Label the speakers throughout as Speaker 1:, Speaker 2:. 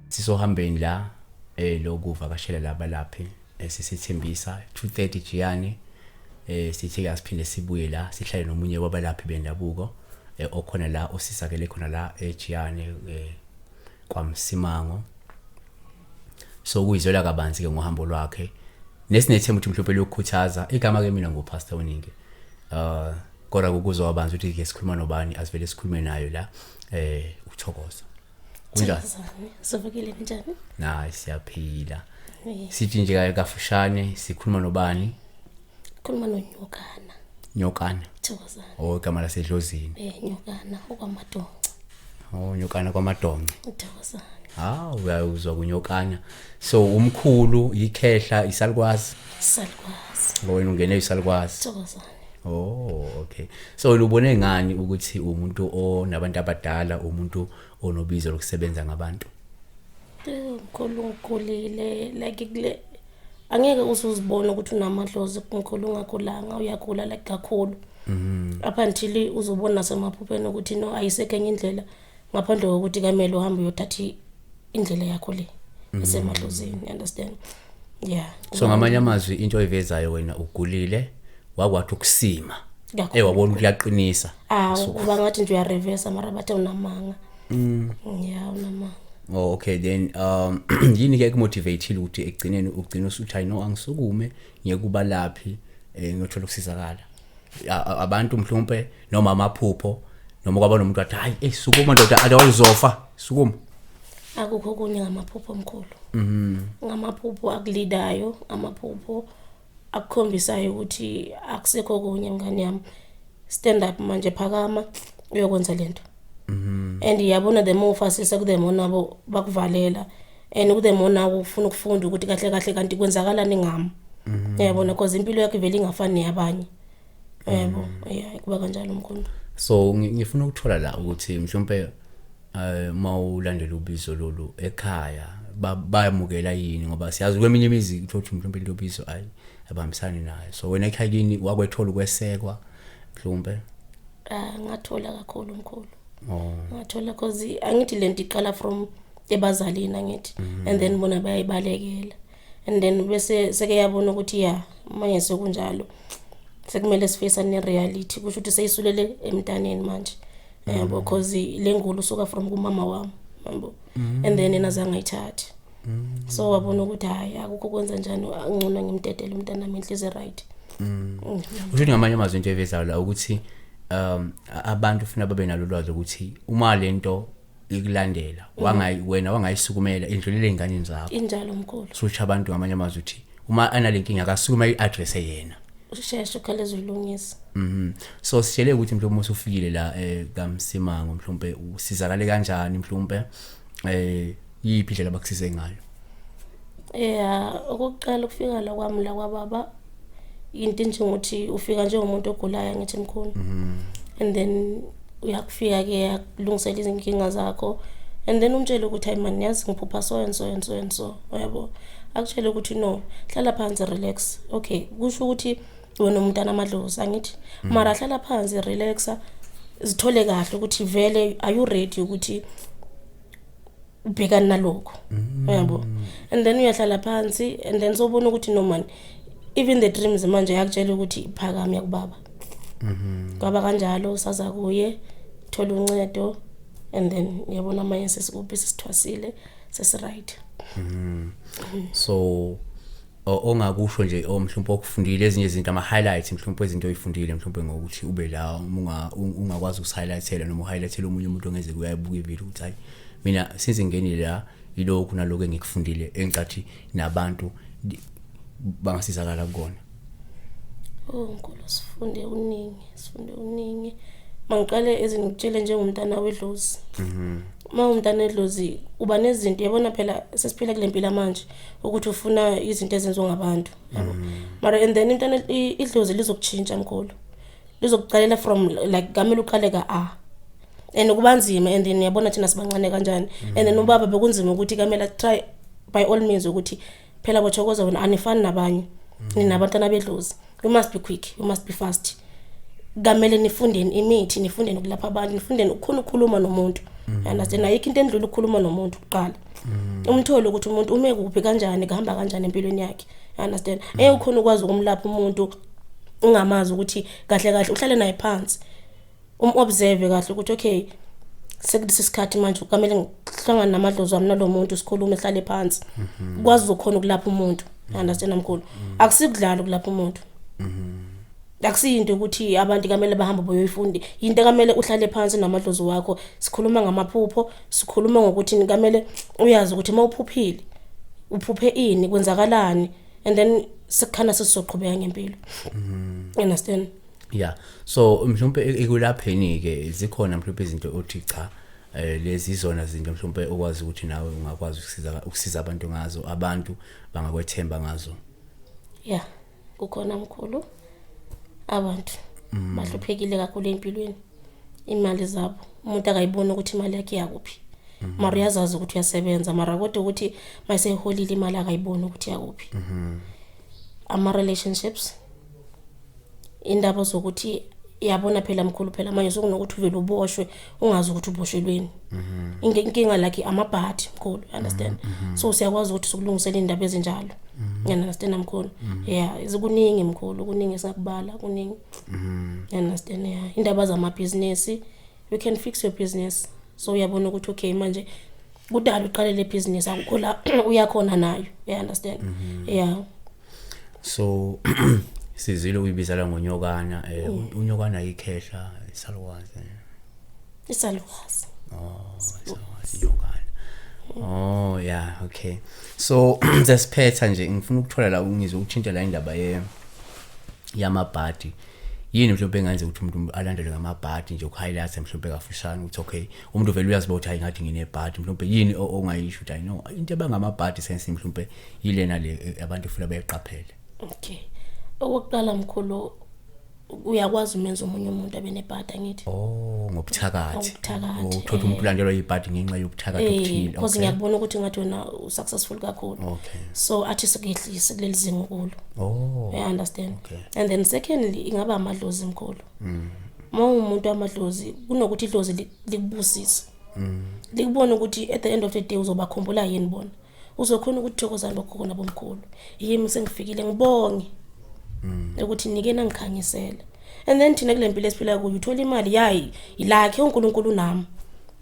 Speaker 1: Sisohambeni la lokuvakashela labalaphi esisithembisa 2:30 Jiyane. Sithi ke asiphinde sibuye la sihlale nomunye wabalaphi bendabuko okhona la, osisakele khona la eJiyane, kwaMsimango. So kuyizwela kabanzi ke ngohambo lwakhe nesinethemba ukuthi mhlawumbe lokukhuthaza. Igama ke mina nguPastor Uningi, kodwa ukuzwa kabanzi ukuthi ke sikhuluma nobani, asivele sikhulume nayo la. Uthokoza, kunjani?
Speaker 2: Thokozani. Sivukile, njani?
Speaker 1: Nayi, siyaphila. Sithi nje kafushane, sikhuluma nobani?
Speaker 2: Khuluma noNyokana.
Speaker 1: Nyokana.
Speaker 2: Thokozani.
Speaker 1: Oh, igama lasedlozini.
Speaker 2: Nyokana okwaMadonce.
Speaker 1: Oh, Nyokana kwaMadonce.
Speaker 2: Thokozani.
Speaker 1: Ah, uyayuzwa kuNyokana. So umkhulu, ikhehla, isalukwazi?
Speaker 2: Salukwazi.
Speaker 1: Wena ungene isalukwazi.
Speaker 2: Thokozani.
Speaker 1: Oh, okay. So lubone ngani ukuthi umuntu onabantu abadala, umuntu onobizo lokusebenza ngabantu?
Speaker 2: Mkhulu, ngikhulile like kule, angeke uzuzibone ukuthi unamadlozi, mkhulu, ungakhulanga uyakhula like kakhulu. Up until uzobona nasemaphupheni ukuthi no, ayisekho enye indlela ngaphandle kokuthi kamele uhambe uyothatha indlela yakho le esemadlozini, you understand? Yeah.
Speaker 1: So ngamanye amazwi, into oyivezayo, wena ugulile, wakwathi ukusima.
Speaker 2: Kakhulu.
Speaker 1: Wabona ukuthi uyaqinisa.
Speaker 2: Ah, uba ngathi nje uyareversa, mara bathe unamanga. Yeah, unamanga.
Speaker 1: Oh, okay. Then yini ke ekumotivateile ukuthi ekugcineni ugcine usuthi, "I know, angisukume ngiye kubalaphi, ngiyothola ukusizakala"? Abantu mhlawumbe, noma amaphupho, noma kwaba nomuntu wathi, "Hayi, sukuma ndoda, otherwise uzofa, sukuma"?
Speaker 2: Akukho okunye, ngamaphupho, omkhulu. Ngamaphupho akulidayo, amaphupho akukhombisayo ukuthi akusekho okunye, mngani yami, stand up manje, phakama uyokwenza lento. And yabona, the more ufasisa ku the more nabo bakuvalela, and ku the more nawe ufuna ukufunda ukuthi kahle kahle kanti kwenzakalani ngami, yabona, because impilo yakho ivele ingafani neyabanye, yabo. Yeah, kuba kanjalo, mkhulu.
Speaker 1: So ngifuna ukuthola la ukuthi mhlawumbe mawulandela ubizo lolu ekhaya, bayamukela yini? Ngoba siyazi kweminye imizi uthola ukuthi mhlawumbe into bizo ayi abahambisani nayo. So wena ekhaya kini wakwethola ukwesekwa mhlawumbe?
Speaker 2: Ah, ngathola kakhulu, mkhulu.
Speaker 1: Oh.
Speaker 2: Ngathola, cause angithi lento iqala from ebazalini, angithi, and then bona bayayibalekela, and then bese seke yabona ukuthi ya, manje sekunjalo, sekumele sifisa ne-reality, kusho ukuthi seyisulele emntaneni manje, yabo, cause le ngulo usuka from kumama wami, yabo, and then yena azange ayithathe. So wabona ukuthi hhayi, akukho kwenza njani, angcono ngimdedele umntanami, inhliziyo right.
Speaker 1: Usho ukuthi ngamanye amazwi, into evezayo la ukuthi abantu ufuna babe nalo ulwazi ukuthi uma lento ikulandela, wangayi wena wangayisukumela, indlulele ey'nganeni zakho.
Speaker 2: Injalo, mkhulu.
Speaker 1: So usho abantu ngamanye amazwi ukuthi uma anale nkinga, akasukuma i-address yena.
Speaker 2: Usheshe ukhaleza uyilungisa.
Speaker 1: So sitshele ukuthi mhlawumbe usufikile la kaMsimango, mhlawumbe usizakale kanjani, mhlawumbe yiphi indlela abakusize ngayo?
Speaker 2: Yeah, okokuqala ukufika la kwami la kwababa, into njengokuthi ufika njengomuntu ogulayo, ngithi mkhulu, and then uyakufika ke, akulungisela izinkinga zakho, and then umtshele ukuthi, "Hayi man, yazi ngiphupha so and so and so and so," uyabo, akutshele ukuthi, "No, hlala phansi, relax." Okay, kusho ukuthi wena umntana amadlozi, angithi, mara hlala phansi, relaxa, zithole kahle ukuthi vele are you ready ukuthi ubhekane nalokho, uyabo. And then uyahlala phansi and then sobona ukuthi no man, even the dreams manje yakutshela ukuthi phakama yakubaba. Kwaba kanjalo, saza kuye, thola uncedo, and then yabona manje sesikuphi, sesithwasile, sesiright.
Speaker 1: So ongakusho nje, o mhlawumbe okufundile, ezinye izinto, ama highlights mhlawumbe, izinto oyifundile mhlawumbe ngokuthi ube la, uma ungakwazi ukusihighlightela noma uhighlightele omunye umuntu ongeze uyayibuka ivideo ukuthi, "Hayi, mina since ngingenile la, yilokhu nalokhu engikufundile engicathi nabantu bangasizakala kukona"?
Speaker 2: Oh mkhulu, sifunde uningi, sifunde uningi. Mangiqale ezingitshele njengomntana wedlozi. Uma umntana wedlozi uba nezinto, yabona phela sesiphila kule mpilo manje ukuthi ufuna izinto ezenziwa ngabantu, yabo. Mara and then intwana idlozi lizokutshintsha, mkhulu. Lizokuqalela from like kamele uqale ka A. And kuba nzima, and then yabona thina sibancane kanjani. And then ubaba bekunzima ukuthi kamele try by all means ukuthi phela bothokoza wena anifani nabanye. Ninabantwana bedlozi. You must be quick, you must be fast. Kamele nifundeni imithi, nifundeni ukulapha abantu, nifundeni ukukhona ukukhuluma nomuntu. Understand? Ayikho into endlula ukukhuluma nomuntu kuqala. Umthole ukuthi umuntu ume kuphi, kanjani, kuhamba kanjani empilweni yakhe. Understand? Ukhona ukwazi ukumlapha umuntu ungamazi ukuthi kahle kahle, uhlale naye phansi, um-observe kahle ukuthi okay, sekulesi sikhathi manje kwamele ngihlangane namadlozi wami nalo muntu, sikhulume, sihlale phansi, ukwazi ukhona ukulapha umuntu. Understand, mkhulu? Akusikudlala ukulapha umuntu. Akusiyinto ukuthi abantu kamele bahambe bayoyifunda. Into kamele uhlale phansi namadlozi wakho, sikhuluma ngamaphupho, sikhuluma ngokuthi kamele uyazi ukuthi uma uphuphile uphuphe ini, kwenzakalani, and then sekukhana sesizoqhubeka ngempilo. Understand?
Speaker 1: Yeah, so mhlawumbe ekulapheni ke zikhona mhlawumbe izinto othi cha, lezi izona zinto mhlawumbe okwazi ukuthi nawe ungakwazi ukusiza abantu ngazo, abantu bangakwethemba ngazo?
Speaker 2: Yeah, kukhona mkhulu. Abantu bahluphekile kakhulu empilweni, imali zabo umuntu akayiboni ukuthi imali yakhe yakuphi, mara uyazazi ukuthi uyasebenza, mara kodwa ukuthi mayiseyiholile imali akayiboni ukuthi yakuphi. Ama-relationships, indaba zokuthi yabona phela mkhulu, phela manje sokunokuthi uvele uboshwe ungazi ukuthi uboshelweni. Inkinga like amabhadi mkhulu, understand? So siyakwazi ukuthi sikulungisele indaba ezinjalo. You understand, mkhulu? Yeah, izikuningi mkhulu, kuningi esakubala, kuningi. You understand? Yeah, indaba zamabhizinisi, we can fix your business. So uyabona ukuthi okay, manje kudala uqale le business, akukho la uyakhona nayo. You understand? Yeah.
Speaker 1: So sizile uyibizela ngonyokana, unyokana ikhehla, isalukazi?
Speaker 2: Isalukazi.
Speaker 1: Oh, isalukazi inyokana. Oh yeah, okay. So sesiphetha nje, ngifuna ukuthola la, ngizwe ukuthinta la indaba ye yamabhadi. Yini mhlawumbe engenza ukuthi umuntu alandelwe ngamabhadi nje, ukuhighlight mhlawumbe kafushane ukuthi okay, umuntu vele uyaziba ukuthi hayi, ngathi nginebhadi? Mhlawumbe yini ongayisho ukuthi hayi no, into abangamabhadi sense mhlawumbe yilena le, abantu funa beyiqaphele?
Speaker 2: Okay, okokuqala mkhulu, uyakwazi umenza omunye umuntu abe nebhadi, angithi?
Speaker 1: Oh, ngobuthakathi?
Speaker 2: Ngobuthakathi.
Speaker 1: Uthola umuntu ulandelwa ibhadi ngenxa yobuthakathi obuthile.
Speaker 2: Because ngiyakubona ukuthi ngathi wena usuccessful kakhulu, so athi sikuyehlise kuleli zinga ukulo. You understand?
Speaker 1: Okay.
Speaker 2: And then secondly, ingaba amadlozi mkhulu. Uma umuntu amadlozi, kunokuthi idlozi likubusise, likubone ukuthi at the end of the day uzobakhumbula yini bona, uzokhona ukuthi thokozani bokhokho nabomkhulu, yimi sengifikile, ngibonge ukuthi nike nangikhanyisela. And then thina kule mpilo esiphila kuyo, uthola imali yayi ilakhe uNkulunkulu nami.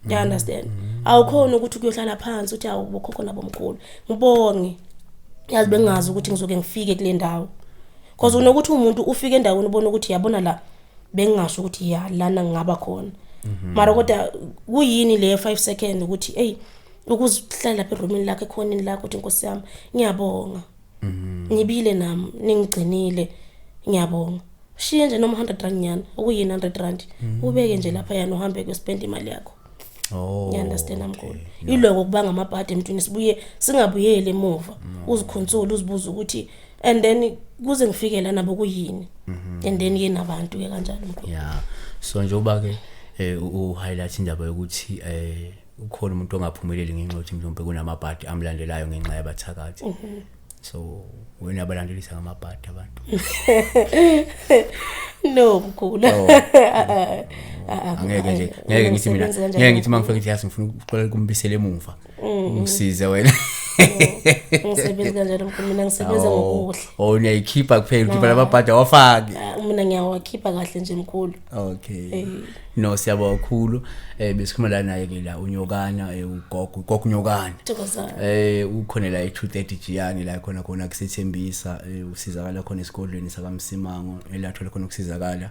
Speaker 2: You understand? Awukhona ukuthi kuyohlala phansi uthi awu bokhokho nabomkhulu, ngibonge, yazi bengazi ukuthi ngizoke ngifike kule ndawo, because unokuthi umuntu ufike endaweni ubone ukuthi yabona la bengingasho ukuthi ya lana ngingaba khona, mara kodwa kuyini le 5 second ukuthi hey, ukuzihlala lapha erumini lakho, ekhoneni lakho, uthi Nkosi yami ngiyabonga, nibile nami, ningigcinile, ngiyabonga. Shiye nje noma 100 rand nyana, okuyini 100 rand, ubeke nje lapha yana, uhambe kuyospend imali yakho. You understand, mkhulu? Iloko kubanga amabhadi emntwini, sibuye singabuyeli emuva, uziconsole, uzibuze ukuthi and then kuze ngifike lana bokuyini, and then ke nabantu ke kanjalo mkhulu.
Speaker 1: Yeah, so njengoba ke u highlight indaba yokuthi ukhona umuntu ongaphumeleli ngenxa yokuthi mhlawumbe kunamabhadi amlandelayo ngenxa yabathakathi, so wena abalandelisa ngamabhadi abantu?
Speaker 2: No mkhulu.
Speaker 1: Angeke nje, ngeke ngithi mina, ngeke ngithi mangifika ngithi yazi ngifuna ukuxolela kumbisele emuva, ungisize wena.
Speaker 2: Ngisebenza kanjalo mkhulu? Mina ngisebenza ngokuhle.
Speaker 1: Oh, uyayikhipha kuphela, ukhipha lamabhadi, awafaki?
Speaker 2: Ah, mina ngiyawakhipha kahle nje mkhulu.
Speaker 1: Okay, no, siyabonga kakhulu. Besikhuluma la naye ke la unyokana, ugogo unyokana.
Speaker 2: Thokozani.
Speaker 1: Ukhona la e230 Jiyani la khona khona kusethembisa, usizakala khona esigodlweni sakaMsimango, elathola khona ukusizakala.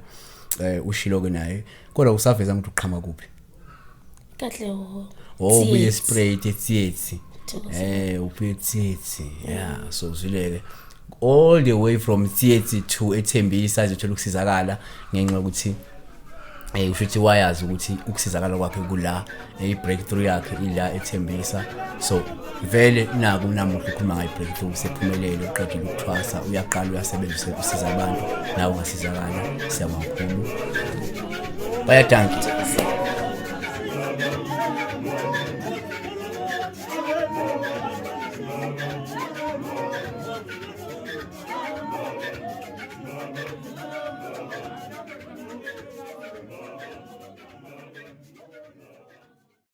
Speaker 1: Ushilo ke naye, kodwa usaveza ukuthi uqhama kuphi?
Speaker 2: Kahle ho.
Speaker 1: Oh, ubuye Spruit, eTsietsi.
Speaker 2: Thokozani.
Speaker 1: Ubuye eTsietsi. Yeah, so uzwileke all the way from Tsietsi to eThembisa izothola ukusizakala ngenxa yokuthi usho ukuthi wayazi ukuthi ukusizakala kwakhe kula, i-breakthrough yakhe ila eThembisa. So vele naku namuhla ukhuluma ngayi breakthrough, sephumelele, uqedile ukuthwasa, uyaqala uyasebenza, usiza abantu, nawe ungasizakala. Siyabonga kakhulu, baie dankie.
Speaker 2: Thokozani.